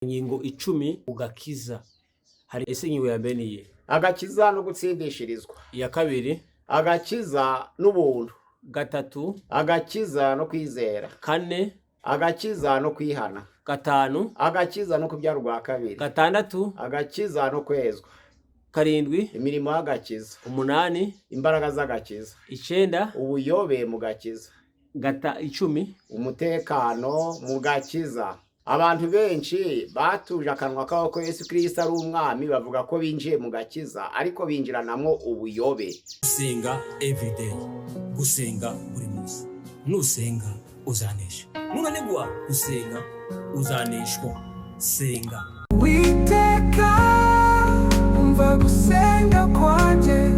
Ingingo 10 ugakiza. Hari ese ingingo ya mbere niye? Agakiza no gutsindishirizwa. Iya kabiri? Agakiza n'ubuntu. Gatatu? Agakiza no kwizera. Kane? Agakiza no kwihana. Gatanu? Agakiza no kubyara ubwa kabiri. Gatandatu? Agakiza no kwezwa. Karindwi? Imirimo y'agakiza. Umunani? Imbaraga z'agakiza. Icenda? Ubuyobe mu gakiza. 10? Umutekano mu gakiza. Abantu benshi batuje akanwa kabo ko Yesu Kristo ari umwami, bavuga ko binjiye mu gakiza, ariko binjiranamwo ubuyobe. Gusenga everyday, gusenga buri munsi. Nusenga uzanesha, nunanigwa gusenga uzaneshwa. Senga. Uwiteka, umva gusenga kwanjye,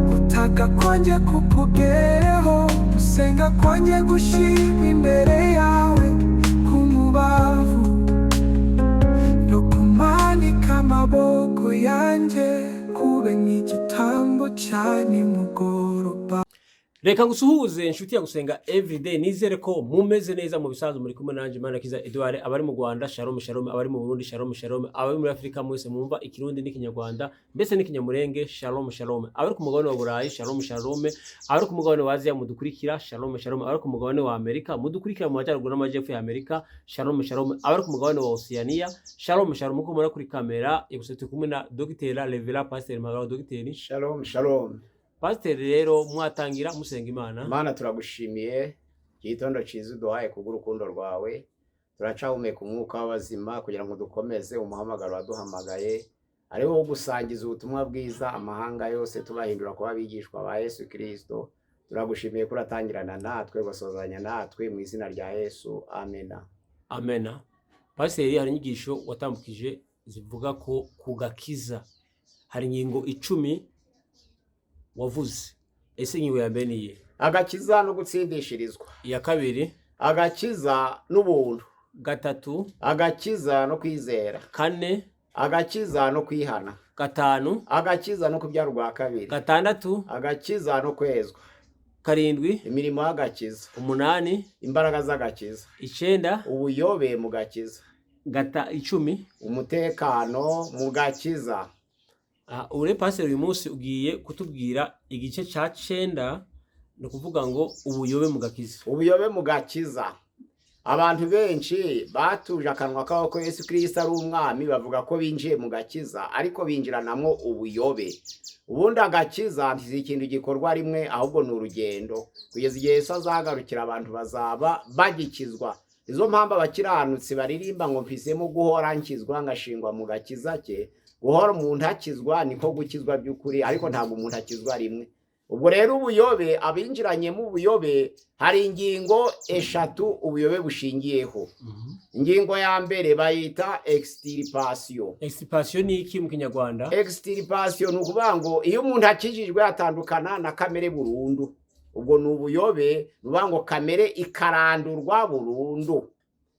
gutaka kwanjye kukugereho, gusenga kwanjye gushima imbere yawe k'umubavu, no kumanika amaboko yanjye kube nk'igitambo cya nimugoroba. Reka ngusuhuze, inshuti ya Gusenga Everyday. Nizere ko mumeze neza. Mu bisanzwe muri kumwe nanje Manakiza Edouard. Abari mu Rwanda, shalom shalom. Abari mu Burundi, shalom shalom. Abari muri Afrika mwese mwumva Ikirundi n'Ikinyarwanda, mbese n'Ikinyamurenge, shalom shalom. Abari ku mugabane wa Burayi, shalom shalom. Abari ku mugabane wa Aziya mudukurikira, shalom shalom. Abari ku mugabane wa Amerika mudukurikira mu majyaruguru n'amajyepfo ya Amerika, shalom shalom. Abari ku mugabane wa Oceania, shalom shalom. Uko mubona kuri kamera gusa, turi kumwe na Dr. Reverend Pastor Magaro. Dr. Shalom shalom. Pastor, rero mwatangira musenga Imana. Mana, turagushimiye igitondo cyiza uduhaye kubw'urukundo rwawe. Turacahumeka umwuka w'abazima kugira ngo dukomeze umuhamagaro waduhamagaye, ari wo gusangiza ubutumwa bwiza amahanga yose, tubahindura kuba abigishwa ba Yesu Kristo. Turagushimiye ko uratangirana natwe, ugasozanya natwe, mu izina rya Yesu, amena. Amena. Pasiteri, hari inyigisho watambukije zivuga ko ku gakiza hari ingingo 10 wavuze. Ese ingingo ya mbere niye? Agakiza no gutsindishirizwa. Iya kabiri? Agakiza n'ubuntu. Gatatu? Agakiza no kwizera. Kane? Agakiza no kwihana. Gatanu? Agakiza no kubyara ubwa kabiri. Gatandatu? Agakiza no kwezwa. Karindwi? Imirimo y'agakiza. Umunani? Imbaraga z'agakiza. Icenda? Ubuyobe mu gakiza. 10? Umutekano mu gakiza. Ubu rero pasiteri, uyu munsi ugiye kutubwira igice ca cenda, ni ukuvuga ngo ubuyobe mu gakiza. Ubuyobe mu gakiza. Abantu benshi batuje akanwa kabo ko Yesu Kristo ari umwami, bavuga ko binjiye mu gakiza, ariko binjiranamwo ubuyobe. Ubundi agakiza ntizi ikintu gikorwa rimwe, ahubwo ni urugendo kugeza igihe Yesu azagarukira. Abantu bazaba bagikizwa. Izo mpamvu abakiranutsi baririmba ngo mpisemo guhora nkizwa, ngashingwa mu gakiza ke. Guhora umuntu akizwa niko gukizwa by'ukuri, ariko ntabwo umuntu akizwa rimwe. Ubwo rero ubuyobe, abinjiranyemo ubuyobe, hari ingingo eshatu ubuyobe bushingiyeho. Ingingo ya mbere bayita extirpation. Extirpation ni iki mu Kinyarwanda? Extirpation ni ukuvuga ngo iyo umuntu akijijwe atandukana na kamere burundu. Ubwo ni ubuyobe. Ni ukuvuga ngo kamere ikarandurwa burundu.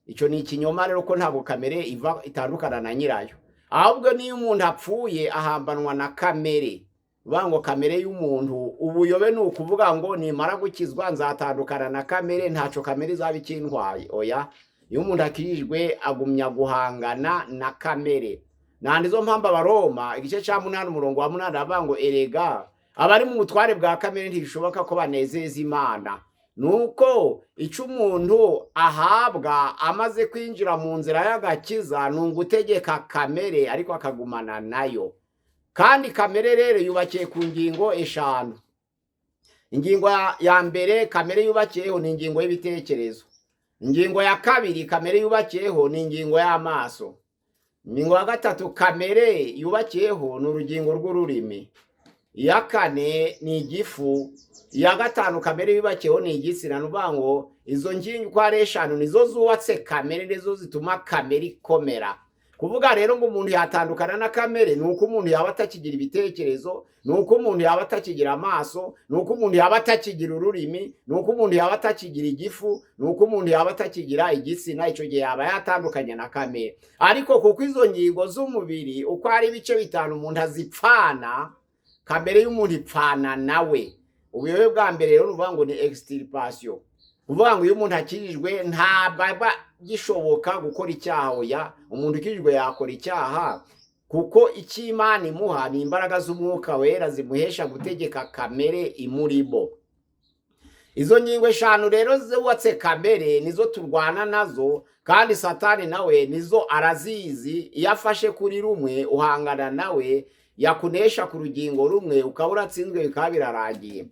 Icyo ni ikinyoma rero, ko ntabwo kamere iva itandukana na nyirayo, ahubwo niyo umuntu apfuye ahambanwa na kamere. Uvuga ngo kamere y'umuntu, ubuyobe ni ukuvuga ngo nimara gukizwa nzatandukana na kamere, ntacyo kamere izaba ikintwaye. Oya, iyo umuntu akijijwe agumya guhangana na kamere. Nta nizo mpamvu Abaroma igice cya 8 umurongo wa 8 aravuga ngo erega abari mu butware bwa kamere ntibishoboka ko banezeza Imana. Nuko icyo umuntu ahabwa amaze kwinjira mu nzira y'agakiza ni ugutegeka kamere, ariko akagumana nayo. Kandi kamere rero yubakiye ku ngingo eshanu. Ingingo ya mbere kamere yubakiyeho ni ingingo y'ibitekerezo. Ingingo ya kabiri kamere yubakiyeho ni ingingo y'amaso. Ingingo ya gatatu kamere yubakiyeho ni urugingo rw'ururimi. Iya kane ni igifu. Iya gatanu kamere yubakiyeho ni igitsina. Ni ukuvuga ngo izo ngingo uko ari eshanu nizo zubatse kamere, nizo zituma kamere ikomera. Kuvuga rero ngo umuntu yatandukana na kamere ni uko umuntu yaba atakigira ibitekerezo, ni uko umuntu yaba atakigira amaso, ni uko umuntu yaba atakigira ururimi, ni uko umuntu yaba atakigira igifu, ni uko umuntu yaba atakigira igitsina. Icyo gihe yaba yatandukanye na kamere. Ariko kuko izo ngingo z'umubiri uko ari ibice bitanu umuntu azipfana, kamere y'umuntu ipfana nawe. Ubuyobe bwa mbere rero ni ukuvuga ngo ni extirpation. Kuvuga ngo iyo umuntu akijijwe ntabwo aba gishoboka gukora icyaha. Oya, umuntu ukijijwe yakora icyaha, kuko icyo Imana imuha ni imbaraga z'Umwuka Wera zimuhesha gutegeka kamere imurimo. Izo ngingo eshanu rero zubatse kamere nizo turwana nazo, kandi Satani nawe nizo arazizi. Iyo afashe kuri rumwe uhangana nawe, yakunesha ku rugingo rumwe ukaba uratsinzwe, bikaba birarangiye.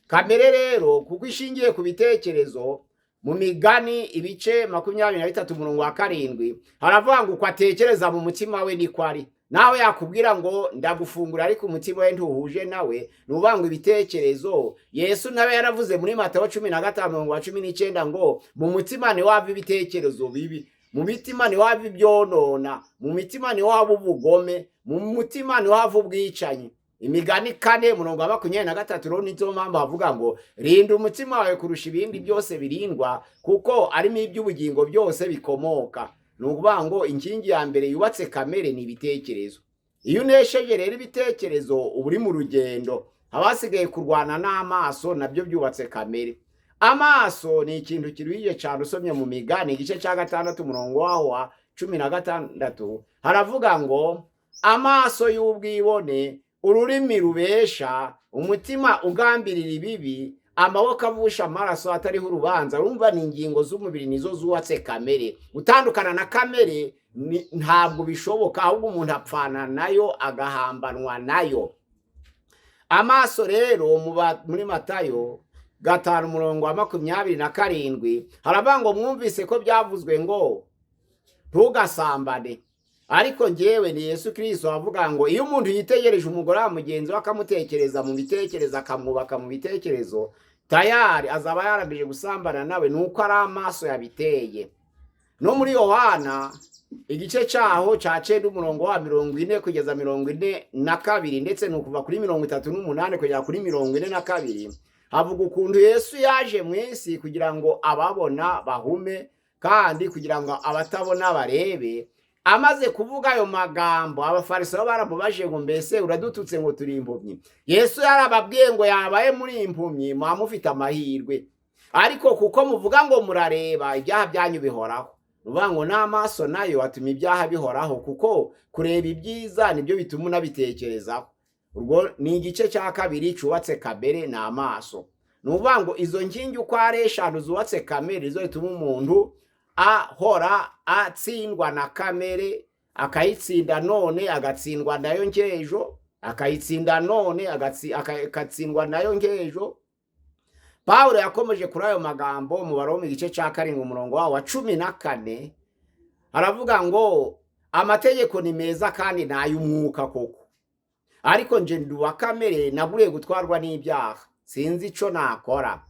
Kamere rero, kuko ishingiye ku bitekerezo, mu Migani ibice 23 umurongo wa 7 haravuga ngo: "Uko atekereza mu mutima we niko ari." Nawe yakubwira ngo ndagufungura, ariko umutima we ntuhuje nawe. Ni ukuvuga ngo ibitekerezo, Yesu nawe yaravuze muri Matayo 15 umurongo wa 19 ngo: "Mu mutima ntiwava ibitekerezo bibi, mu mitima ntiwava ibyonona, mu mitima ntiwava ubugome, mu mutima ntiwava ubwicanyi." Imigani 4 umurongo wa 23 rero nizo mpamvu havuga ngo: "Rinda umutima wawe kurusha ibindi byose birindwa, kuko arimo iby'ubugingo byose bikomoka." Ni ukuvuga ngo inkingi ya mbere yubatse kamere ni ibitekerezo. Iyo unesheje rero ibitekerezo, uba uri mu rugendo. Haba hasigaye kurwana n'amaso, nabyo byubatse kamere. Amaso ni ikintu kiruhije cyane. Usomye mu Migani igice cya 6 umurongo waho wa 16 haravuga ngo: "Amaso y'ubwibone, ururimi rubesha, umutima ugambirira ibibi, amaboko avusha amaraso atariho urubanza." Urumva ni ingingo z'umubiri, nizo zubatse kamere. Gutandukana na kamere ntabwo bishoboka, ahubwo umuntu apfana nayo, agahambanwa nayo. Amaso rero, muri Matayo 5 umurongo wa 27 haravuga ngo: "Mwumvise ko byavuzwe ngo ntugasambane. Ariko njyewe," ni Yesu Kirisito avuga ngo, "iyo umuntu yitegereje umugore wa mugenzi we, akamutekereza mu bitekerezo, akamwubaka mu bitekerezo, tayari azaba yarangije gusambana nawe." Ni uko ari amaso yabiteye. No muri Yohana igice cyaho cya 9 umurongo wa 40 kugeza 42, ndetse ni ukuva kuri 38 kugera kuri 42, havuga ukuntu Yesu yaje mu isi kugira ngo ababona bahume, kandi kugira ngo abatabona barebe. Amaze kuvuga ayo magambo, Abafarisayo baramubajije ngo: "Mbese uradututse ngo turi impumyi?" Yesu yarababwiye ngo: "Yabaye muri impumyi muba mufite amahirwe, ariko kuko muvuga ngo murareba, ibyaha byanyu bihoraho." Ni ukuvuga ngo n'amaso nayo atuma ibyaha bihoraho, kuko kureba ibyiza nibyo bituma unabitekerezaho. Urwo ni igice cya kabiri cyubatse kamere, ni amaso. Ni ukuvuga ngo izo nkingi uko ari eshanu zubatse kamere, zo zituma umuntu ahora atsindwa na kamere, akayitsinda none agatsindwa nayo nkejo, akayitsinda none agatsindwa nayo nkejo. Pawulo yakomeje kuri ayo magambo mu Baroma igice cya 7 umurongo wawo wa 14, aravuga ngo: "Amategeko ni meza kandi ni ay'umwuka koko, ariko nje ndi uwa kamere, naguriye gutwarwa n'ibyaha. Sinzi ico nakora.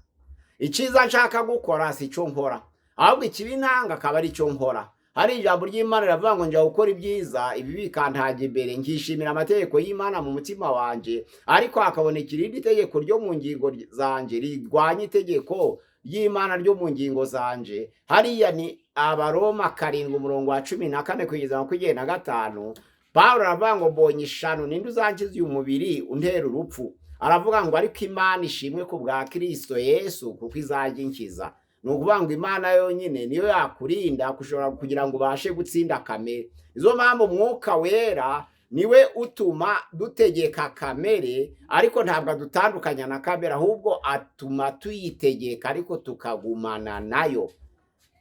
Icyiza nshaka gukora si cyo nkora, ahubwo ikibi nanga akaba ari cyo nkora." Hari ijambo ry'Imana riravuga ngo: "Njya gukora ibyiza, ibi bikantaga imbere. Nkishimira amategeko y'Imana mu mutima wanje, ariko hakaboneka irindi tegeko ryo mu ngingo zanje rirwanya itegeko ry'Imana ryo mu ngingo zanje." Hariya ni Abaroma 7 umurongo wa 14 kugeza 25. Pawulo aravuga ngo: "Mbonye ishano! Ninde uzankiza uyu mubiri untera urupfu?" Aravuga ngo: "Ariko Imana ishimwe ku bwa Kirisito Yesu, kuko izajya inkiza." Ni ukuvuga ngo Imana yonyine niyo yakurinda kushobora kugira ngo ubashe gutsinda kamere. Izo mpamvu Umwuka Wera niwe utuma dutegeka kamere, ariko ntabwo adutandukanya na kamere, ahubwo atuma tuyitegeka ariko tukagumana nayo.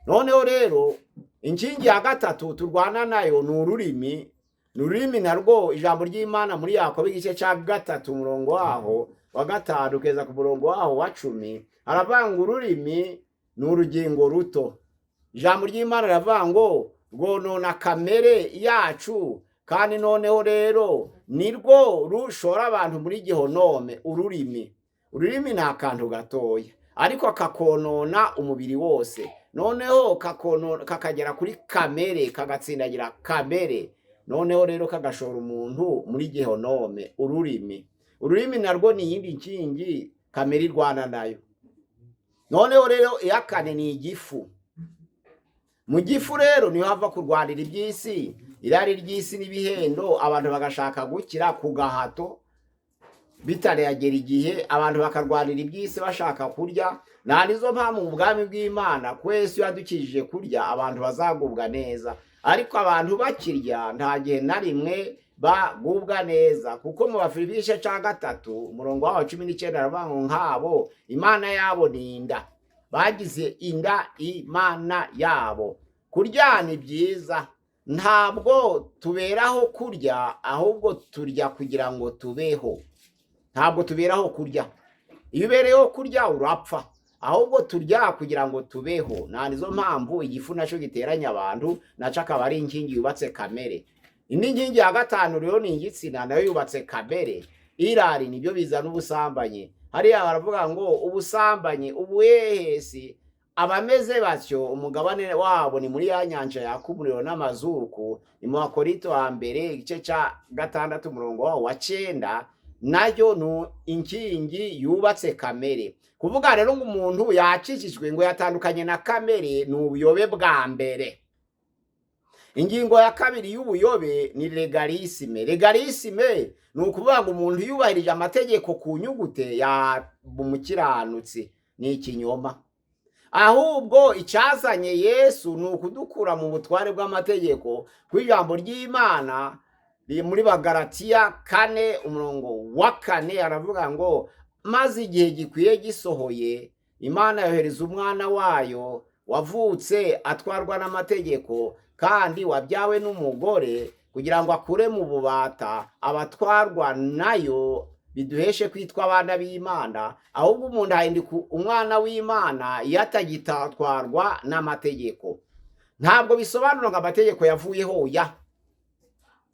Noneho rero inkingi ya gatatu turwana nayo ni ururimi. Ni ururimi narwo, ijambo ry'Imana muri Yakobo igice cya 3 umurongo waho wa 5 kugeza ku murongo waho wa 10 haravuga ngo: "Ururimi ni urugingo ruto." Ijambo ry'Imana riravuga ngo rwonona kamere yacu, kandi noneho rero nirwo rushora abantu muri gihonome. Ururimi ni akantu gatoya, ariko kakonona umubiri wose, noneho kakagera kuri kamere, kagatsindagira kamere, noneho rero kagashora umuntu muri gihonome. Ururimi narwo ni iyindi nkingi kamere irwana nayo. Noneho rero iya kane ni igifu. Mu gifu rero niho hava kurwanira iby'isi, irari ry'isi n'ibihendo, abantu bagashaka gukira ku gahato. Bitaragera igihe, abantu bakarwanira iby'isi bashaka kurya. Nta nizo mpamvu mu bwami bw'Imana, ko Yesu yadukijije kurya, abantu bazagubwa neza. Ariko abantu bakirya, nta gihe na rimwe bagubwa neza, kuko mu Bafilipi igice cya 3 umurongo wabo 19 aravuga ngo nk'abo imana yabo ni inda, bagize inda imana yabo. Kurya ni byiza, ntabwo tuberaho kurya, ahubwo turya kugira ngo tubeho. Ntabwo tuberaho kurya. Iyo ubereyeho kurya urapfa. Ahubwo turya kugira ngo tubeho. Nta nizo mpamvu igifu nacyo giteranya abantu, nacyo akaba ari inkingi yubatse kamere. Indi nkingi ya gatanu rero ni igitsina, nayo yubatse kamere. Irari nibyo bizana ubusambanyi. Hariya baravuga ngo ubusambanyi, ubuhehesi, abameze batyo umugabane wabo ni muri ya nyanja yaka umuriro n'amazuku. Ni mu Bakorinto wa mbere igice cya 6 umurongo wawo wa 9. Nayo ni inkingi yubatse kamere. Kuvuga rero ngo umuntu yakijijwe ngo yatandukanye na kamere ni ubuyobe bwa mbere. Ingingo ya kabiri y'ubuyobe ni légalisme. Légalisme ni ukuvuga ngo umuntu yubahirije amategeko ku nyugute yaba umukiranutsi. Ni ikinyoma. Ahubwo icyazanye Yesu ni ukudukura mu butware bw'amategeko. Ku ijambo ry'Imana riri muri Bagaratiya 4 umurongo wa 4, aravuga ngo maze igihe gikwiye gisohoye, Imana yohereza umwana wayo wavutse atwarwa n'amategeko kandi wabyawe n'umugore, kugira ngo akure mu bubata abatwarwa nayo, biduheshe kwitwa abana b'Imana. Ahubwo umuntu ahinduka umwana w'Imana iyo atagitatwarwa n'amategeko. Ntabwo bisobanura ngo amategeko yavuyeho, oya,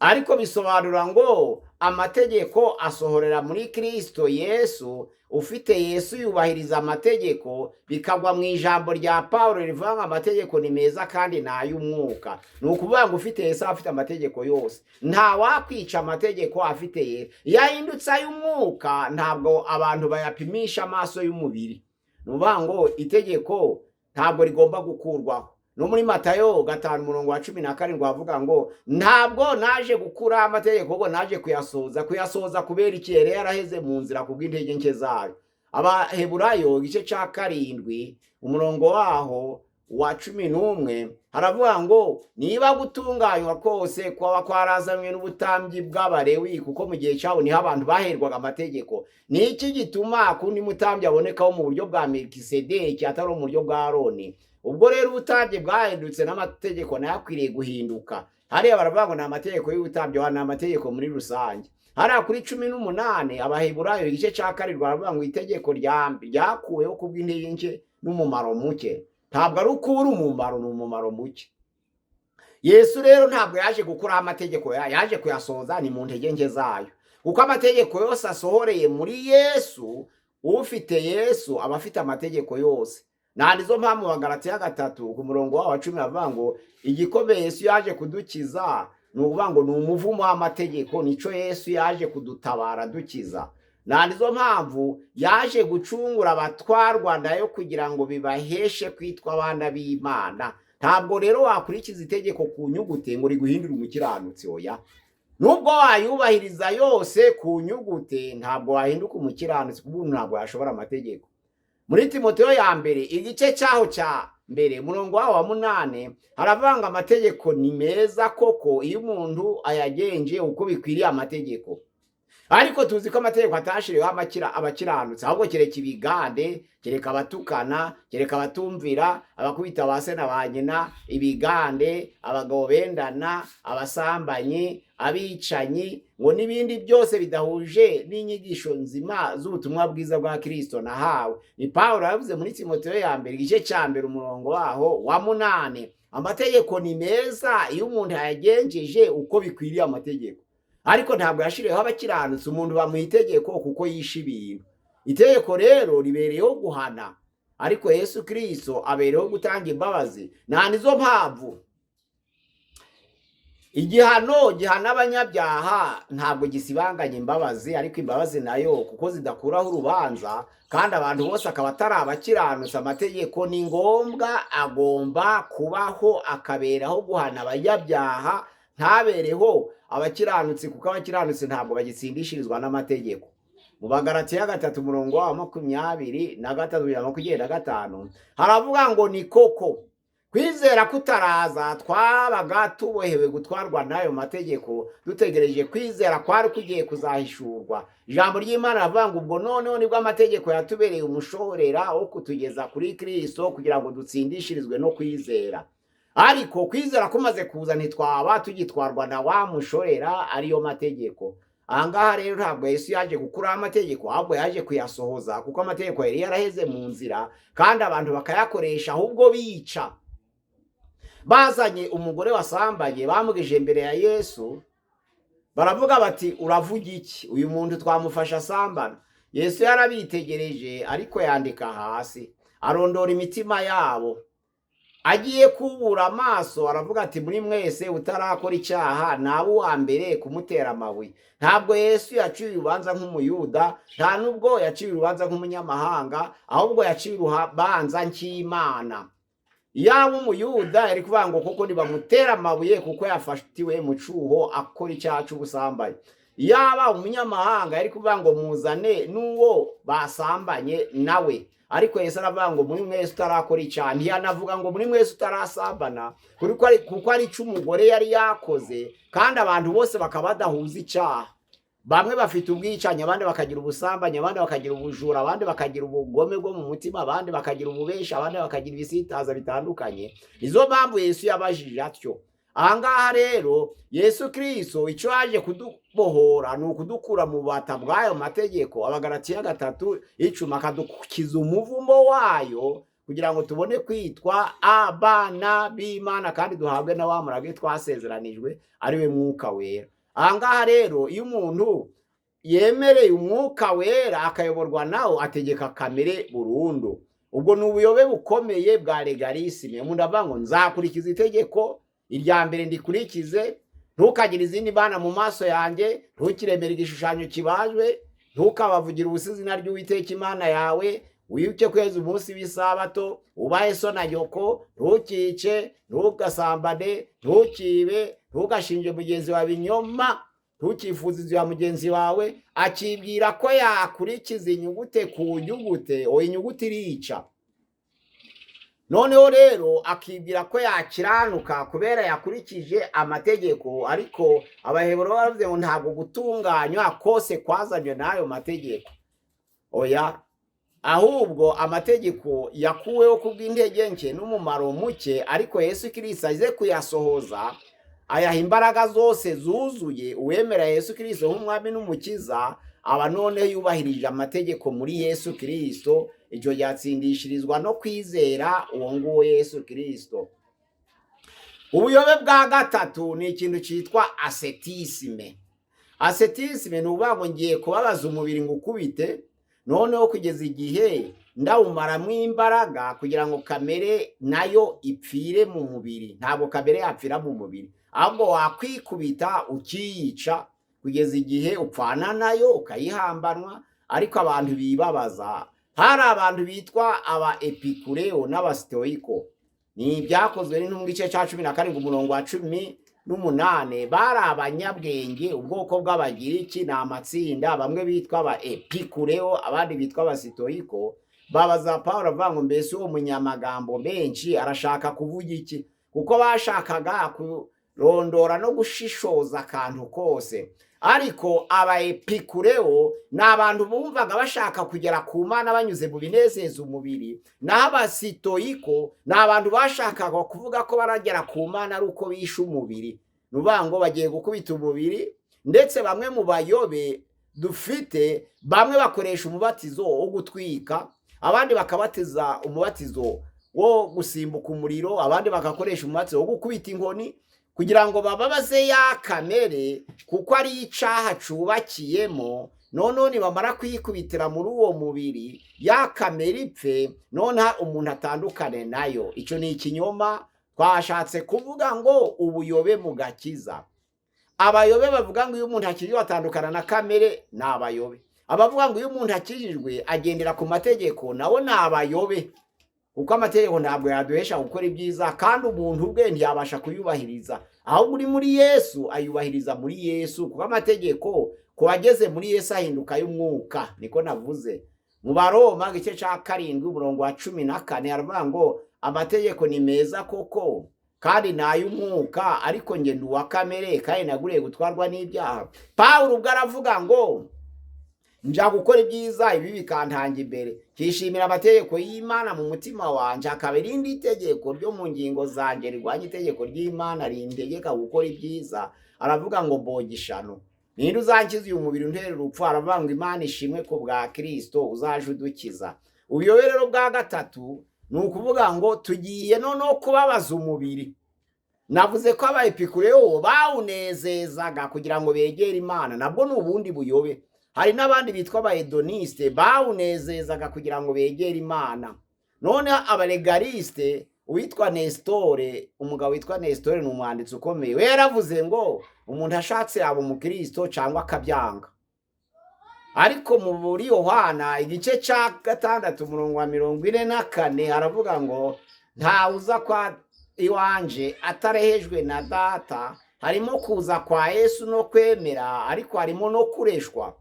ariko bisobanura ngo amategeko asohorera muri Kristo Yesu. Ufite Yesu yubahiriza amategeko, bikagwa mu ijambo rya Pawulo rivuga ngo amategeko ni meza kandi ni ay'umwuka. Ni ukuvuga ngo ufite Yesu aba afite amategeko yose. Nta wakwica amategeko afite Yesu. Iyo ahindutse ay'umwuka, ntabwo abantu bayapimisha amaso y'umubiri. Ni ukuvuga ngo itegeko ntabwo rigomba gukurwaho. No muri Matayo 5 umurongo wa 17 bavuga ngo ntabwo naje gukura amategeko, ahubwo naje kuyasohoza. Kuyasohoza kubera iki? Yari yaraheze mu nzira kubw'intege nke zayo. Abaheburayo igice cya 7 umurongo waho wa 11 haravuga ngo niba gutunganywa kose kwaba kwarazanywe n'ubutambyi bw'Abalewi, kuko mu gihe cyabo niho abantu baherwaga amategeko, ni iki gituma kundi mutambyi abonekaho mu buryo bwa Melikisedeki atari mu buryo bwa Aroni? Ubwo rero ubutambyi bwahindutse, n'amategeko nayo akwiriye guhinduka. Hariya baravuga ngo ni amategeko y'ubutambyi, ni amategeko muri rusange. Hariya kuri 18 Abaheburayo igice cya 7 baravuga ngo itegeko ryakuweho kubw'intege nke n'umumaro muke. Ntabwo ari ukubura umumaro, ni umumaro muke. Yesu rero ntabwo yaje gukuraho amategeko, yaje kuyasohoza, ni mu ntege nke zayo, kuko amategeko yose asohoreye muri Yesu. Ufite Yesu aba afite amategeko yose. Nta nizo mpamvu Bagalatiya 3 ku murongo wawo wa 10 bavuga ngo igikomeye Yesu yaje kudukiza, ni ukuvuga ngo ni umuvumo w'amategeko, nico Yesu yaje kudutabara dukiza. Nta nizo mpamvu yaje gucungura abatwarwa nayo kugira ngo bibaheshe kwitwa abana b'Imana. Ntabwo rero wakurikiza itegeko ku nyugute ngo riguhindure umukiranutsi, oya. Nubwo wayubahiriza yose ku nyugute, ntabwo wahinduka umukiranutsi, kuko umuntu ntabwo yashobora amategeko. Muri Timoteyo ya mbere igice cyaho cya 1 umurongo waho wa 8 haravuga ngo amategeko ni meza koko iyo umuntu ayagenje uko bikwiriye amategeko. Ariko tuzi ko amategeko atashiriweho abakiranutsi, ahubwo kereka ibigande, kereka abatukana, kereka abatumvira, abakubita ba se na ba nyina, ibigande, abagabo bendana, abasambanyi, abicanyi, ngo n'ibindi byose bidahuje n'inyigisho nzima z'ubutumwa bwiza bwa Kristo nahawe. Ni Pawulo yavuze muri Timoteyo ya mbere igice cya 1 umurongo waho wa 8. Amategeko ni meza iyo umuntu yayagenjeje uko bikwiriye amategeko, ariko ntabwo yashiriweho abakiranutsi. Umuntu bamuha itegeko kuko yishe ibintu. Itegeko rero ribereyeho guhana, ariko Yesu Kristo abereyeho gutanga imbabazi. Nta nizo mpamvu igihano gihana abanyabyaha ntabwo gisibanganya imbabazi, ariko imbabazi nayo kuko zidakuraho urubanza, kandi abantu bose akaba atari abakiranutsi, amategeko ni ngombwa, agomba kubaho, akaberaho guhana abanyabyaha, ntabereho abakiranutsi, kuko abakiranutsi ntabwo bagitsindishirizwa n'amategeko. Mu Bagalatiya 3 umurongo wa 23 kugera 25 haravuga ngo ni koko kwizera kutaraza twabaga tubohewe gutwarwa n'ayo mategeko, dutegereje kwizera kwari kugiye kuzahishurwa. Ijambo ry'Imana riravuga ngo ubwo noneho nibwo amategeko yatubereye umushorera wo kutugeza kuri Kristo kugira ngo dutsindishirizwe no kwizera. Ariko kwizera kumaze kuza ntitwaba tugitwarwa na wa mushorera ariyo mategeko. Ahangaha rero ntabwo Yesu yaje gukuraho amategeko, ahubwo yaje kuyasohoza, kuko amategeko yari yaraheze mu nzira kandi abantu bakayakoresha ahubwo bica. Bazanye umugore wasambanye bamugejeje imbere ya Yesu, baravuga bati uravuga iki? Uyu muntu twamufasha asambana. Yesu yarabitegereje ariko yandika hasi, arondora imitima yabo. Agiye kubura amaso aravuga ati muri mwese utarakora icyaha nawe uwa mbere kumutera amabuye. Ntabwo Yesu yaciye urubanza nk'umuyuda, nta nubwo yaciye urubanza nk'umunyamahanga, ahubwo yaciye urubanza nk'Imana. Yaba umuyuda yari kuvuga ngo koko ntibamutera amabuye kuko yafatiwe mu cyuho akora icyaha cy'ubusambanyi. Yaba umunyamahanga yari kuvuga ngo muzane n'uwo basambanye nawe. Ariko Yesu aravuga ngo muri mwese utarakora icyaha, ntiyanavuga ngo muri mwese utarasambana, kuko ari icyo umugore yari yakoze, kandi abantu bose bakaba badahuza icyaha. Bamwe bafite ubwicanyi, abandi bakagira ubusambanyi, abandi bakagira ubujura, abandi bakagira ubugome bwo mu mutima, abandi bakagira ububeshi, abandi bakagira ibisitaza bitandukanye. Nizo mpamvu Yesu yabajije atyo. Ahangaha rero Yesu Kristo icyo yaje kudubohora ni ukudukura mu bubata bw'ayo mategeko. Abagalatiya 3:10 akadukiza umuvumo wayo kugira ngo tubone kwitwa abana b'Imana kandi duhabwe na wa murage twasezeranijwe ari we Mwuka Wera. Ahangaha rero iyo umuntu yemereye Umwuka Wera akayoborwa nawo ategeka kamere burundu. Ubwo ni ubuyobe bukomeye bwa legalisme. Umuntu avuga ngo nzakurikiza itegeko irya mbere ndikurikize, ntukagire izindi bana mu maso yanjye, ntukiremere igishushanyo kibajwe, ntukabavugire ubusa izina ry'Uwiteka Imana yawe, wibuke kweza umunsi w'isabato, ubahe so na nyoko, ntukice, ntugasambane, ntukibe, ntugashinje mugenzi wawe ibinyoma, ntukifuze inzu ya mugenzi wawe. Akibwira ko yakurikiza inyugute ku nyugute, oya inyuguti irica. Noneho rero akibwira ko yakiranuka kubera yakurikije amategeko, ariko Abaheburayo baravuze ngo ntabwo gutunganywa kose kwazanywe n'ayo mategeko. Oya, ahubwo amategeko yakuweho kubw'intege nke n'umumaro muke, ariko Yesu Kristo aze kuyasohoza ayaha imbaraga zose zuzuye. Uwemera Yesu Kristo nk'umwami n'umukiza aba noneho yubahirije amategeko muri Yesu Kristo. Icyo ryatsindishirizwa no kwizera uwo nguwo Yesu Kristo. Ubuyobe bwa gatatu ni ikintu cyitwa asetisme. Asetisme ni ukuvuga ngo ngiye kubabaza umubiri ngo ukubite, noneho kugeza igihe ndawumaramo imbaraga kugira ngo kamere nayo ipfire mu mubiri. Ntabwo kamere yapfira mu mubiri, ahubwo wakwikubita ukiyica kugeza igihe upfana nayo ukayihambanwa. Ariko abantu bibabaza, hari abantu bitwa aba epikureo n'abasitoyiko. Ni ibyakozwe n'intumwa igice cya 17 umurongo wa 18. Bari abanyabwenge, ubwoko bw'Abagiriki ni amatsinda, bamwe bitwa aba epikureo abandi bitwa abasitoyiko. Babaza Pawulo avuga ngo mbese uwo munyamagambo menshi arashaka kuvuga iki? Kuko bashakaga kurondora no gushishoza akantu kose. Ariko aba epikureo ni abantu bumvaga bashaka kugera ku Mana banyuze mu binezeza umubiri, naho abasitoyiko ni abantu bashakaga kuvuga ko baragera ku Mana ari uko bishe umubiri. Ni ukuvuga ngo bagiye gukubita umubiri. Ndetse bamwe mu bayobe dufite, bamwe bakoresha umubatizo wo gutwika, abandi bakabatiza umubatizo wo gusimbuka umuriro, abandi bagakoresha umubatizo wo gukubita inkoni kugira ngo bababaze ya kamere, kuko ari icaha cubakiyemo. Noneho nibamara kuyikubitira muri uwo mubiri, ya kamere ipfe, noneho umuntu atandukane nayo. Icyo ni ikinyoma. Twashatse kuvuga ngo ubuyobe mu gakiza. Abayobe bavuga ngo iyo umuntu akijijwe atandukana na kamere ni abayobe. Abavuga ngo iyo umuntu akijijwe agendera ku mategeko nabo ni abayobe, kuko amategeko ntabwo yaduhesha gukora ibyiza, kandi umuntu ubwe ntiyabasha kuyubahiriza. Ahubwo uri muri Yesu ayubahiriza muri Yesu, kuko amategeko Ku bageze muri Yesu ahinduka y'umwuka, niko navuze. Mu Baroma igice cya 7 umurongo wa 14 aravuga ngo amategeko ni meza koko kandi ni ay'umwuka, ariko njye ndi uwa kamere kandi naguriye gutwarwa n'ibyaha. Pawulo ubwo aravuga ngo nja gukora ibyiza, ibi bikantanga imbere, nkishimira amategeko y'Imana mu mutima wanje, hakaba irindi tegeko ryo mu ngingo zanje rirwanya itegeko ry'Imana rintegeka gukora ibyiza. Aravuga ngo mbogishano, ninde uzankiza uyu mubiri untera urupfu? Aravuga ngo Imana ishimwe ku bwa Kristo uzaje udukiza. Ubuyobe rero bwa gatatu ni ukuvuga ngo tugiye noneho kubabaza umubiri. Navuze ko abayepikureyo bawunezezaga kugira ngo begere Imana, nabwo ni ubundi buyobe. Hari n'abandi bitwa abahedonisite bawunezezaga kugira ngo begere Imana. Noneho abalegaliste, uwitwa Nesitore, umugabo witwa Nesitore ni umwanditsi ukomeye, we yaravuze ngo umuntu ashatse yaba umukristo cyangwa akabyanga. Ariko muri Yohana igice cya 6 umurongo wa 44 aravuga ngo ntawe uza kwa iwanje atarehejwe na data. Harimo kuza kwa Yesu no kwemera, ariko harimo no kureshwa.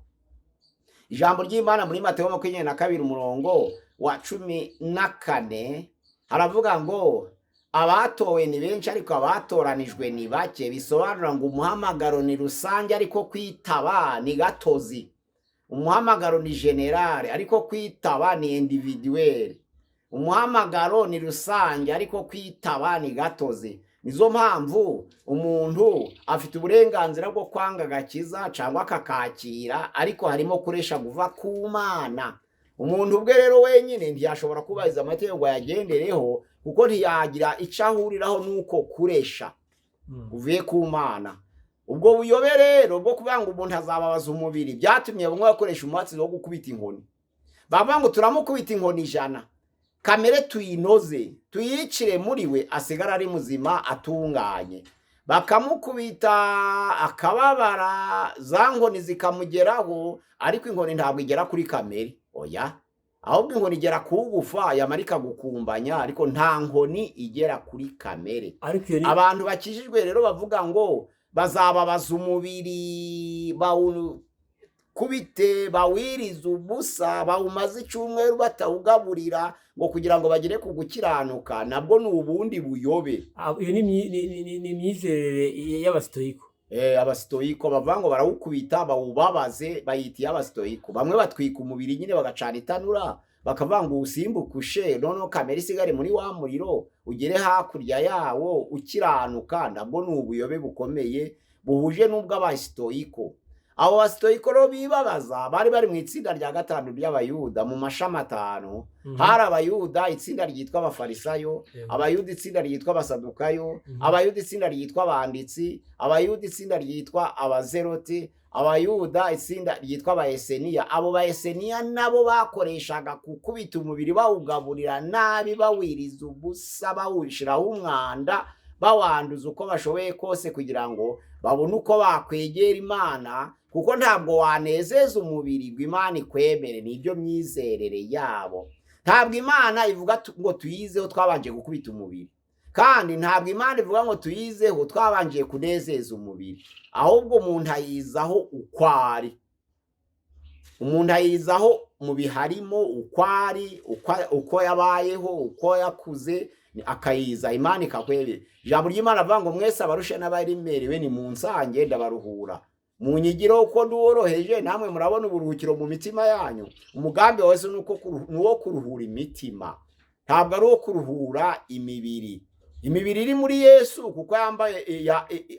Ijambo ry'Imana muri Mateyo 22 umurongo wa 14 haravuga ngo abatowe ni benshi ariko abatoranijwe ni bake. Bisobanura ngo umuhamagaro ni rusange ariko kwitaba ni gatozi. Umuhamagaro ni generale ariko kwitaba ni individuel. Umuhamagaro ni rusange ariko kwitaba ni gatozi. Nizo mpamvu umuntu afite uburenganzira bwo kwanga agakiza cyangwa akakakira, ariko harimo kuresha kuva ku Mana. Umuntu ubwe rero wenyine ntiyashobora kubahiriza amategeko ngo ayagendereho, kuko ntiyagira icyo ahuriraho n'uko kuresha uvuye ku Mana. Ubwo buyobe rero bwo kuvuga ngo umuntu azababaza umubiri byatumye bamwe bakoresha umuhatsi wo gukubita inkoni. Bavuga ngo turamukubita inkoni 100, kamere tuyinoze tuyicire muri we asigara ari muzima atunganye. Bakamukubita akababara, za nkoni zikamugeraho, ariko inkoni ntabwo igera kuri kamere, oya, ahubwo inkoni igera ku gufa yamara ikagukumbanya, ariko nta nkoni igera kuri kamere. Ariko iyo ni Abantu bakijijwe rero bavuga ngo bazababaza umubiri, bawukubite, bawirize ubusa, bawumaze icyumweru batawugaburira, ngo kugira ngo bagere ku gukiranuka, nabwo ni ubundi buyobe. Iyo ni imyizerere y'abasitoyiko. Abasitoyiko bavuga ngo barawukubita bawubabaze, bayita iy'abasitoyiko. Bamwe batwika umubiri nyine bagacana itanura, bakavuga ngo usimbuke ushe, noneho kamere isigare muri wa muriro ugere hakurya yawo ukiranuka. Nabwo ni ubuyobe bukomeye buhuje n'ubw'abasitoyiko. Abo basitoyiko rero bibabaza bari bari mu itsinda rya 5 ry'Abayuda mu mashami 5. Hari Abayuda itsinda ryitwa Abafarisayo, Abayuda itsinda ryitwa Abasadukayo, Abayuda itsinda ryitwa Abanditsi, Abayuda itsinda ryitwa Abazeroti, Abayuda itsinda ryitwa Abaeseniya. Abo Baeseniya nabo bakoreshaga gukubita umubiri bawugaburira nabi, bawiriza ubusa, bawushyiraho umwanda, bawanduza uko bashoboye kose kugira ngo babone uko bakwegera Imana, kuko ntabwo wanezeza umubiri ngo Imana ikwemere. Nibyo myizerere yabo. Ntabwo Imana ivuga ngo tuyizeho twabanje gukubita umubiri, kandi ntabwo Imana ivuga ngo tuyizeho twabanje kunezeza umubiri, ahubwo umuntu ayizaho uko ari. Umuntu ayizaho mu biharimo uko ari, uko yabayeho, uko yakuze, akayiza Imana ikakwemera. Ijambo ry'Imana avuga ngo mwese abarushe n'abaremerewe ni munsange ndabaruhura, munyigire uko nduworoheje, namwe murabona uburuhukiro mu mitima yanyu. Umugambi wawe ni uwo kuruhura imitima, ntabwo ari uwo kuruhura imibiri. Imibiri iri muri Yesu kuko yambaye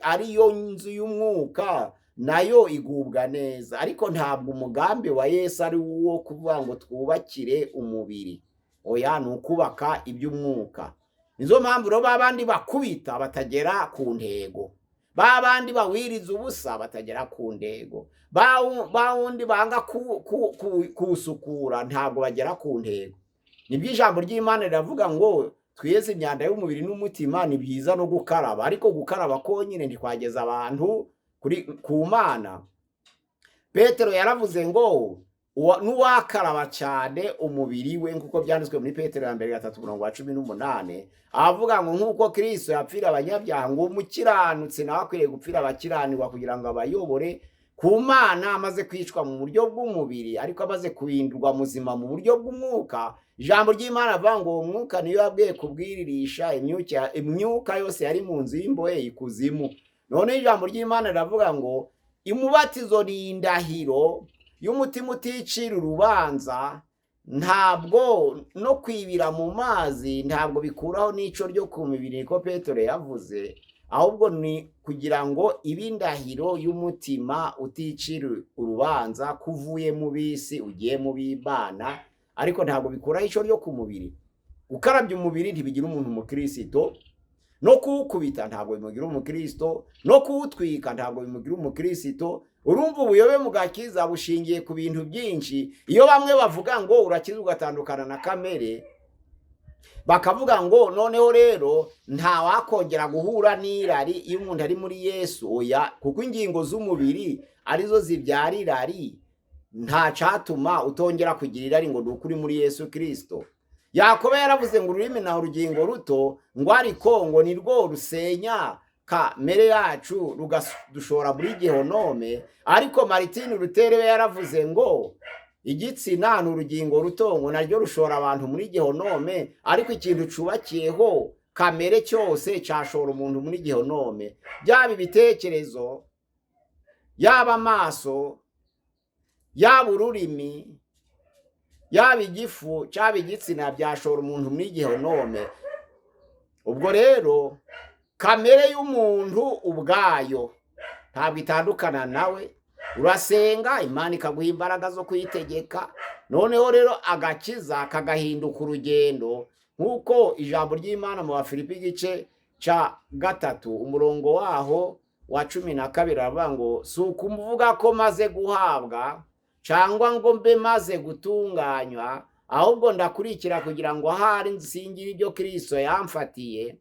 ariyo nzu y'umwuka, nayo igubwa neza, ariko ntabwo umugambi wa Yesu ari uwo kuvuga ngo twubakire umubiri, oya, ni ukubaka iby'umwuka. Nizo mpamvu rero babandi bakubita batagera ku ntego, babandi bawiriza ubusa batagera ku ntego, bawundi banga kuwusukura ntabwo bagera ku ntego. Nibyo ijambo ry'Imana riravuga ngo twiyeze imyanda y'umubiri n'umutima, ni byiza no gukaraba, ariko gukaraba konyine ntikwageza abantu ku Mana. Petero yaravuze ngo n'uwakaraba cyane umubiri we, nk'uko byanditswe muri Petero ya mbere 3 umurongo wa 18, avuga ngo nk'uko Kristo yapfira abanyabyaha, ngo umukiranutsi nawe akwiriye gupfira abakiranirwa kugira ngo abayobore Ku Mana amaze kwicwa mu buryo bw'umubiri, ariko amaze guhindurwa muzima mu buryo bw'umwuka. Ijambo ry'Imana avuga ngo uwo mwuka niyo yabwiye kubwiririsha imyuka yose yari mu nzu y'imbohe ikuzimu. None ijambo ry'Imana riravuga ngo umubatizo ni indahiro y'umutima uticira urubanza, ntabwo no kwibira mu mazi ntabwo bikuraho n'ico ryo ku mibiri, niko Petero yavuze, ahubwo ni kugira ngo ibe indahiro y'umutima uticira urubanza ko uvuye mu bisi ugiye mu b'Imana, ariko ntabwo bikuraho ico ryo ku mubiri. Gukarabya umubiri ntibigira umuntu umukristo, no kuwukubita ntabwo bimugira umukristo, no kuwutwika ntabwo bimugira umukristo. Urumva ubuyobe mu gakiza bushingiye ku bintu byinshi. Iyo bamwe bavuga ngo urakiza ugatandukana na kamere, bakavuga ngo noneho rero nta wakongera guhura n'irari iyo umuntu ari muri Yesu. Oya, kuko ingingo z'umubiri arizo zibyara irari, nta catuma utongera kugira irari ngo ni ukuri muri Yesu Kristo. Yakobo yaravuze ngo ururimi na urugingo ruto, ngo ariko ngo ni rwo rusenya kamere yacu rugadushora muri gehonome. Ariko Martin Luther we yaravuze ngo igitsina ni urugingo ruto, ngo naryo rushora abantu muri gehonome, ariko ikintu cubakiyeho kamere cyose cashora umuntu muri gehonome. Byaba ibitekerezo, yaba amaso, yaba ururimi, yaba igifu, cyaba igitsina, byashora umuntu muri gehonome. Ubwo rero kamere y'umuntu ubwayo ntabwo itandukana nawe. Urasenga Imana ikaguha imbaraga zo kuyitegeka. Noneho rero agakiza kagahinduka urugendo, nk'uko ijambo ry'Imana mu Bafilipi igice cya 3 umurongo waho wa 12 aravuga ngo si ukuvuga ko maze guhabwa cyangwa ngo mbe maze gutunganywa, ahubwo ndakurikira kugira ngo ahari nsingire ibyo Kristo yamfatiye.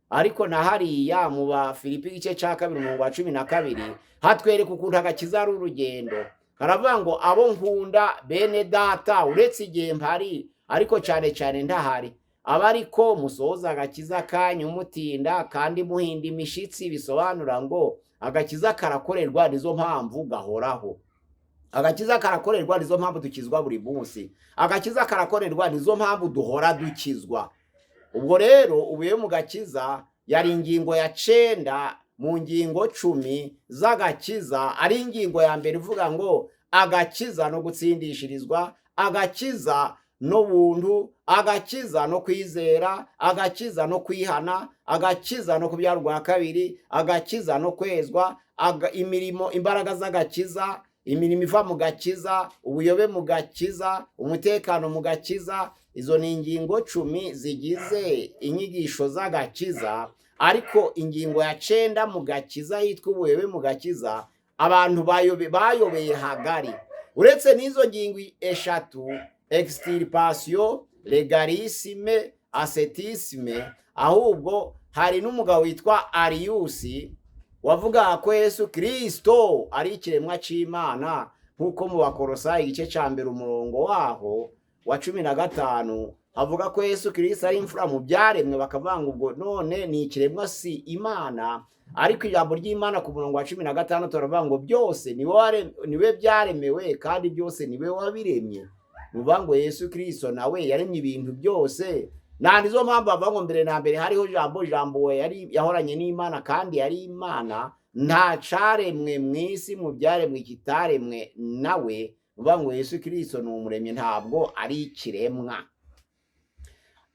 Ariko na hariya mu Bafilipi igice cya 2 umurongo wa 12 hatwereka ukuntu agakiza ari urugendo. Karavuga ngo abo nkunda bene data, uretse igihe mpari ariko cyane cyane ndahari, aba ariko musohoza agakiza kanyu mutinda kandi muhinda imishitsi. Bisobanura ngo agakiza karakorerwa, nizo mpamvu gahoraho. Agakiza karakorerwa, nizo mpamvu dukizwa buri munsi. Agakiza karakorerwa, nizo mpamvu duhora dukizwa. Ubwo rero ubuye mu gakiza yari ingingo ya 9 mu ngingo 10 z'agakiza, ari ingingo ya mbere ivuga ngo agakiza no gutsindishirizwa, agakiza no buntu, agakiza no kwizera, agakiza no kwihana, agakiza no kubyarwa kabiri, agakiza no kwezwa, imirimo, imbaraga z'agakiza, imirimo iva mu gakiza, ubuyobe mu gakiza, umutekano mu gakiza. Izo ni ingingo 10 zigize inyigisho z'agakiza. Ariko ingingo ya 9 mu gakiza yitwa ubuyobe mu gakiza, abantu bayobeye hagari. Uretse n'izo ngingo 3, extirpation, legalisme, ascetisme, ahubwo hari n'umugabo witwa Arius wavuga ko Yesu Kristo ari ikiremwa c'Imana, nk'uko mu Bakolosayi igice ca 1 umurongo waho wa 15 avuga ko Yesu Kristo ari imfura mu byaremwe. Bakavuga ngo ubwo none ni ikiremwa si Imana. Ariko ijambo ry'Imana ku murongo wa 16 turavuga ngo byose niwe byaremewe kandi byose niwe wabiremye. Nuvuga ngo Yesu Kristo nawe yaremye ibintu byose. Na nizo mpamvu bavuga ngo mbere na mbere hariho jambo, jambo yari yahoranye n'Imana kandi yari Imana. Nta caremwe mu isi mu byaremwe kitaremwe nawe. Nuvuga ngo Yesu Kristo ni umuremyi, ntabwo ari ikiremwa.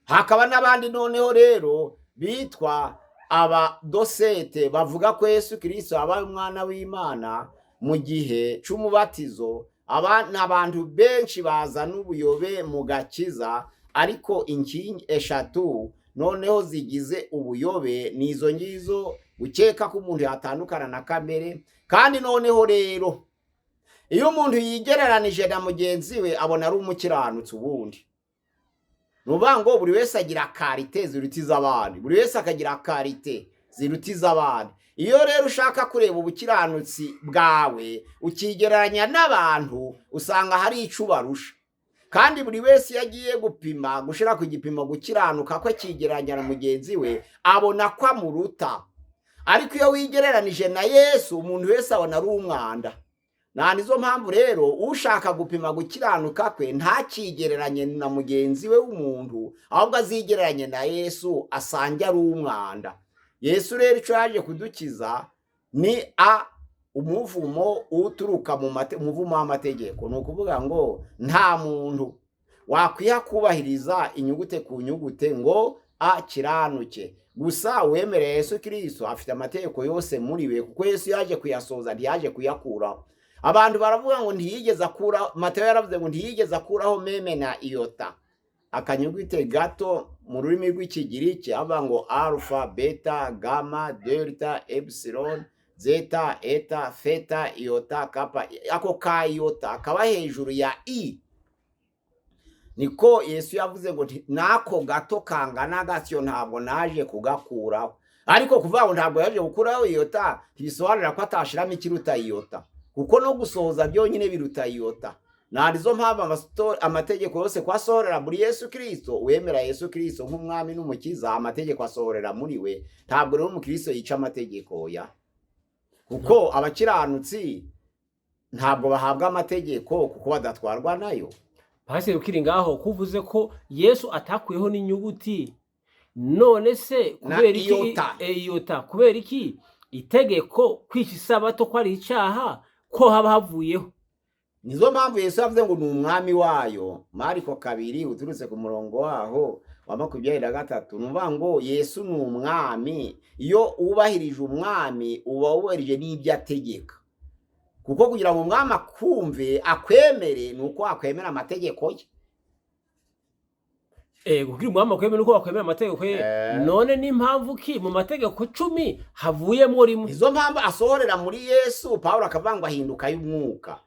Hakaba n'abandi noneho rero bitwa abadosete bavuga ko Yesu Kristo abaye umwana w'Imana mu gihe c'umubatizo. Aba ni abantu benshi bazana ubuyobe mu gakiza, ariko inkingi 3 noneho zigize ubuyobe ni izo ngizo: gukeka ko umuntu yatandukana na kamere. Kandi noneho rero iyo umuntu yigereranije na mugenzi we abona ari umukiranutsi. Ubundi nuvuga ngo buri wese agira qualité ziruta iz'abandi, buri wese akagira qualité ziruta iz'abandi. Iyo rero ushaka kureba ubukiranutsi bwawe ukigereranya n'abantu, usanga hari ico ubarusha. Kandi buri wese iyo agiye gupima, gushira ku gipimo gukiranuka ko akigereranya na mugenzi we, abona ko amuruta. Ariko iyo wigereranije na Yesu, umuntu wese abona ari umwanda. Nta nizo mpamvu rero ushaka gupima gukiranuka kwe ntakigereranye na mugenzi we w'umuntu, ahubwo azigereranye na Yesu asange ari umwanda. Yesu rero icyo yaje kudukiza ni umuvumo uturuka mu muvumo w'amategeko. Ni ukuvuga ngo nta muntu wakwiha kubahiriza inyugute ku nyugute ngo akiranuke. Gusa uwemereye Yesu Kirisito afite amategeko yose muri we, kuko Yesu yaje kuyasohoza, ntiyaje kuyakuraho. Abantu baravuga ngo ntiyigeze akuraho. Matayo yaravuze ngo ntiyigeze akuraho même na iota, akanyugute gato mu rurimi rw'Ikigiriki, avuga ngo alpha, beta, gamma, delta, epsilon, zeta, eta, theta, iota, kappa. Ako ka iota kaba hejuru ya i. Niko Yesu yavuze ngo nako gato kangana gatyo ntabwo naje kugakuraho. Ariko kuvuga ngo ntabwo yaje gukuraho iota ntibisobanura ko atashiramo ikiruta iota, kuko no gusohoza byonyine biruta iota. Nta nizo mpamvu amategeko yose ko asohorera muri Yesu Kirisito. Wemera Yesu Kirisito nk'umwami n'umukiza, amategeko asohorera muri we. Ntabwo rero umukristo yica amategeko ya, kuko abakiranutsi ntabwo bahabwa amategeko kuko badatwarwa nayo. Pasiteri, ukiri ngaho, kuvuze ko Yesu atakuyeho n'inyuguti, none se Na kubera iki iota. Iota. Kubera iki itegeko kwica isabato ko ari icyaha, ko haba havuyeho? Nizo mpamvu Yesu yavuze ngo ni umwami wayo. Mariko 2, uturutse ku murongo waho wa 23. Ni ukuvuga ngo Yesu ni umwami. Iyo wubahirije umwami, uba wubahirije n'ibyo ategeka, kuko kugira ngo umwami akumve, akwemere, ni uko wakwemera amategeko ye. Kugira umwami akwemere uko wakwemera amategeko ye. None n'impamvu ki mu mategeko 10 havuyemo rimwe? Nizo mpamvu asohorera muri Yesu. Pawulo akavuga ngo ahinduka y'umwuka.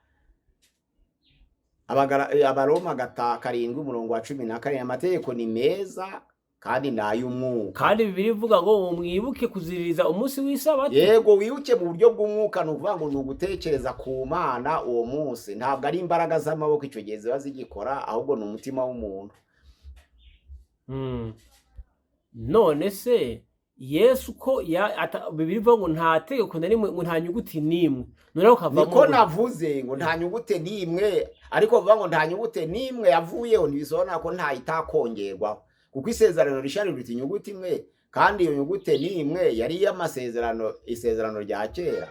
Abaroma 7, umurongo wa 17: amategeko ni meza kandi ni ay'umwuka. Kandi Bibiliya ivuga ngo mwibuke kuziririza umunsi w'isabato. Yego, wibuke mu buryo bw'umwuka. Ni ukuvuga ngo ni ugutekereza ku Mana uwo munsi. Ntabwo ari imbaraga z'amaboko icyo gihe ziba zigikora, ahubwo ni umutima w'umuntu. None se Yesu ko Bibiliya ivuga ngo nta tegeko na rimwe, ngo nta nyuguti n'imwe, noneho kavamo Niko navuze ngo nta nyugute n'imwe, ariko bavuga ngo nta nyugute n'imwe yavuyeho ntibisobanura ko nta itakongerwaho, kuko isezerano rishya riruta inyuguti imwe, kandi iyo nyugute n'imwe yari iy'amasezerano, isezerano rya kera.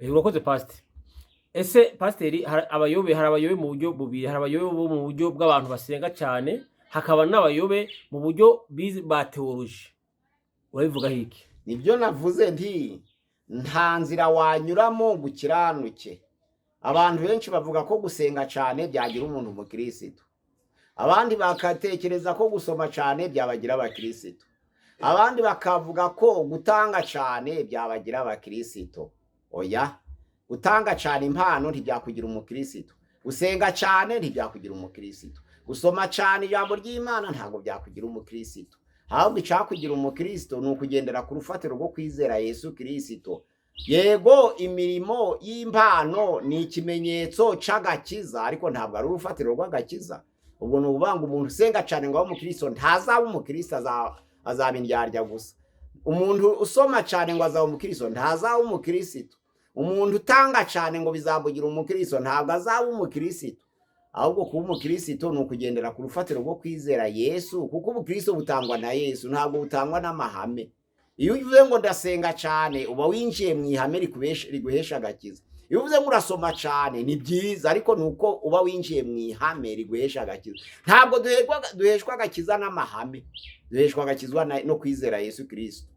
Urakoze, pasiteri. Ese pasiteri, hari abayobe mu buryo bubiri: hari abayobe bo mu buryo bw'abantu basenga cyane, hakaba n'abayobe mu buryo bize ba théologie. Urabivugaho iki? Nibyo navuze nti nta nzira wanyuramo ngo ukiranuke. Abantu benshi bavuga ko gusenga cyane byagira umuntu umukirisitu, abandi bakatekereza ko gusoma cyane byabagira abakirisitu, abandi bakavuga ko gutanga cyane byabagira abakirisitu. Oya, gutanga cyane impano ntibyakugira umukirisitu, gusenga cyane ntibyakugira umukirisitu, gusoma cyane ijambo ry'Imana ntabwo byakugira umukirisitu. Ahubwo icyakugira umukristo ni ukugendera ku rufatiro rwo kwizera Yesu Kirisito. Yego, imirimo y'impano ni ikimenyetso c'agakiza, ariko ntabwo ari urufatiro rw'agakiza. Ubwo ni ukuvuga ngo umuntu usenga cyane ngo abe umukristo ntazaba umukristo, azaba indyarya gusa. Umuntu usoma cyane ngo azaba umukristo ntazaba umukristo. Umuntu utanga cyane ngo bizamugira umukristo ntabwo azaba umukristo. Ahubwo kuba umukristo ni ukugendera ku rufatiro rwo kwizera Yesu, kuko ubukristo butangwa na Yesu, ntabwo butangwa n'amahame. Iyo uvuze ngo ndasenga cyane, uba winjiye mu ihame riguhesha agakiza. Iyo uvuze ngo urasoma cyane, ni byiza, ariko ni uko uba winjiye mu ihame riguhesha agakiza. Ntabwo duheshwa agakiza n'amahame, duheshwa agakizwa no kwizera Yesu Kirisito.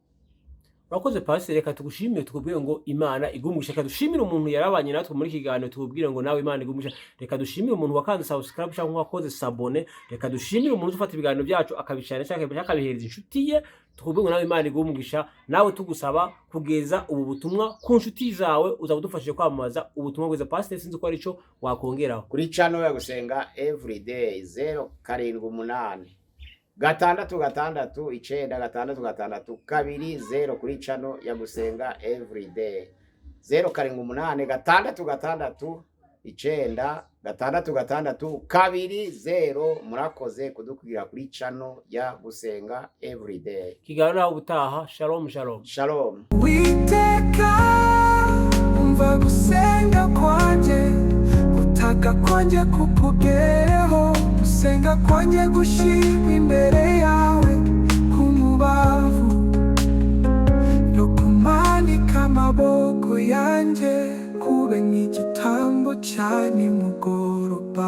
Urakoze, pasiteri. Reka tugushimire, tukubwire ngo Imana igumugisha. Reka dushimire umuntu yarabanye natwe muri iki kiganiro, tukubwire ngo nawe Imana igumugisha. Reka dushimire umuntu wakanze subscribe cyangwa wakoze s'abonner. Reka dushimire umuntu ufata ibiganiro byacu akabishana cyangwa akabihereza inshuti ye, tukubwire ngo nawe Imana igumugisha. Nawe tugusaba kugeza ubu butumwa ku nshuti zawe, uzaba udufashije kwamamaza ubutumwa bwiza. Pasiteri, sinzi ko ari cyo wakongeraho. Kuri channel ya Gusenga Everyday, 0786669662. Kuri channel ya Gusenga Everyday, 0786669620. Murakoze kudukurikira kuri channel ya Gusenga Everyday. Ikiganiro nawe ubutaha. Shalom, shalom. Shalom. Uwiteka, umva gusenga. kwanjye kukugereho, gusenga kwanjye gushima imbere yawe k'umubavu, no kumanika amaboko yanjye kube nk'igitambo cya nimugoroba.